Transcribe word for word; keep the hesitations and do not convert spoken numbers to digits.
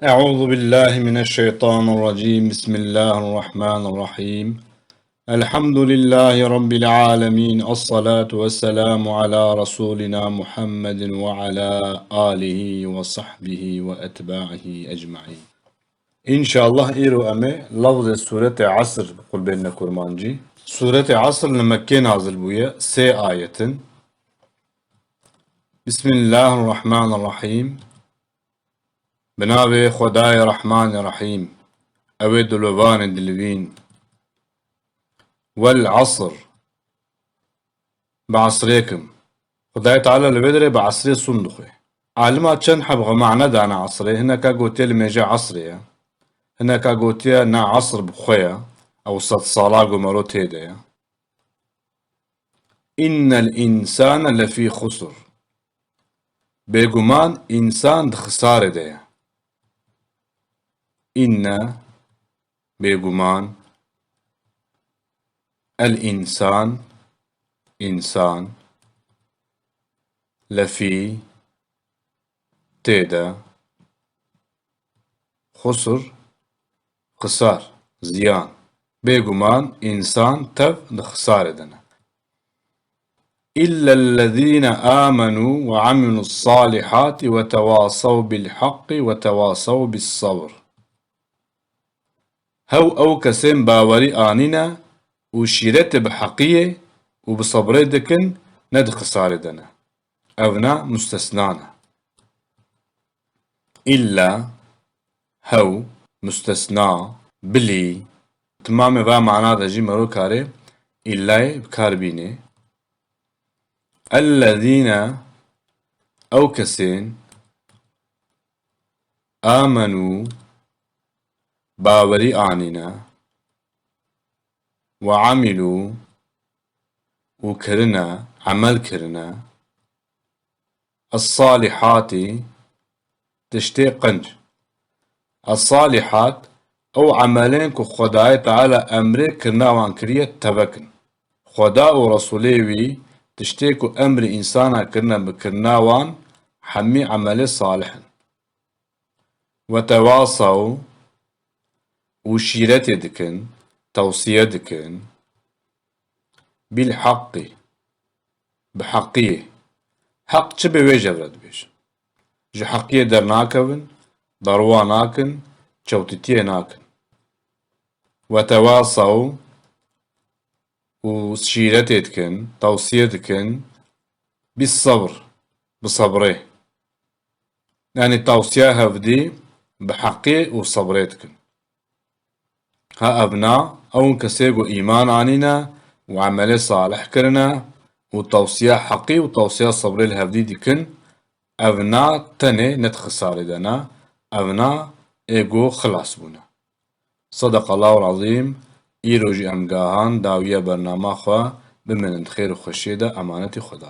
أعوذ بالله من الشيطان الرجيم. بسم الله الرحمن الرحيم. الحمد لله رب العالمين. الصلاة والسلام على رسولنا محمد وعلى آله وصحبه وأتباعه أجمعين. Înşallah îro em ê lafzê sûretê Esr qulbênine kurmancî. Sûretê Esr li Mekkê nazil bûye, sê ayet in. Bismillahirrahmanirrahîm. Bi navê Xwedayê Rehmanê Rehîm, ew ê dilovanê dilivîn. Wel Esr. Bi esrê kim. Xwedayê Teala li vê derê bi esrê sûn dixwe. Alima çend heb xwe mane dane esrê, hineka gotiye li mêje esrê ye. Hineka gotiye ne esr bi xwe ye, ew sed sala ku mero tê de ye. Innel însane lefî xusr. Bêguman însan di xisarê de ye. Înne, bêguman, el însan, însan, lefî, tê de, xusr, xisar, ziyan. Bêguman însan tev di xisarê de ne. Îllellezîne âmenû ve amilus salihâti ve tewâsew bil haqqi ve tewâsew bis sabr. Hew ew kesên bawerî anîne û şîretê bi heqiyê û bi sebrê dikin, ne di xisarê de ne. Evna mustesna ne. Îlla, hew, mustesna, bilî, timamê va mana de jî mero karê îllayê bi kar bînê. Ellezîne, ew kesên, amenû, bawerî anîne, we amilû, û kirine, emel kirine, es-salihati, tiştê qenc. Es-salihat, ew emelên ku Xwedayê Teala emrê kirina wan kiriye tevek in. Xweda û Resûlê wî tiştê ku emrê însana kirine bi kirina wan hemî emelê salih in. Ve tewasaw û şîretê dikin, tewsiye dikin, bil haqqî, bi heqiyê. Heq çi be wê ji hev re dibêjin. Ji heqiyê dernakevin, derwa nakin, çewtitiyê nakin. Ve tewasaw û şîretê dikin, tewsiye dikin, bi sebr, bi sebrê. Yanî tewsiya hevdî bi heqî û sebrê dikin. Ha evna, ew in kesê ku îman anîne û emelê salih kirine û tewsiya heqî û tewsiya sebrê li hevdî dikin, evna tenê ne di xisarê de ne, evna ê ku xilas bûne. Sedeqallahul azîm, îro jî em gahan dawiya bernama xwe, bimînin di xêr û xweşiyê de, emanetî Xweda.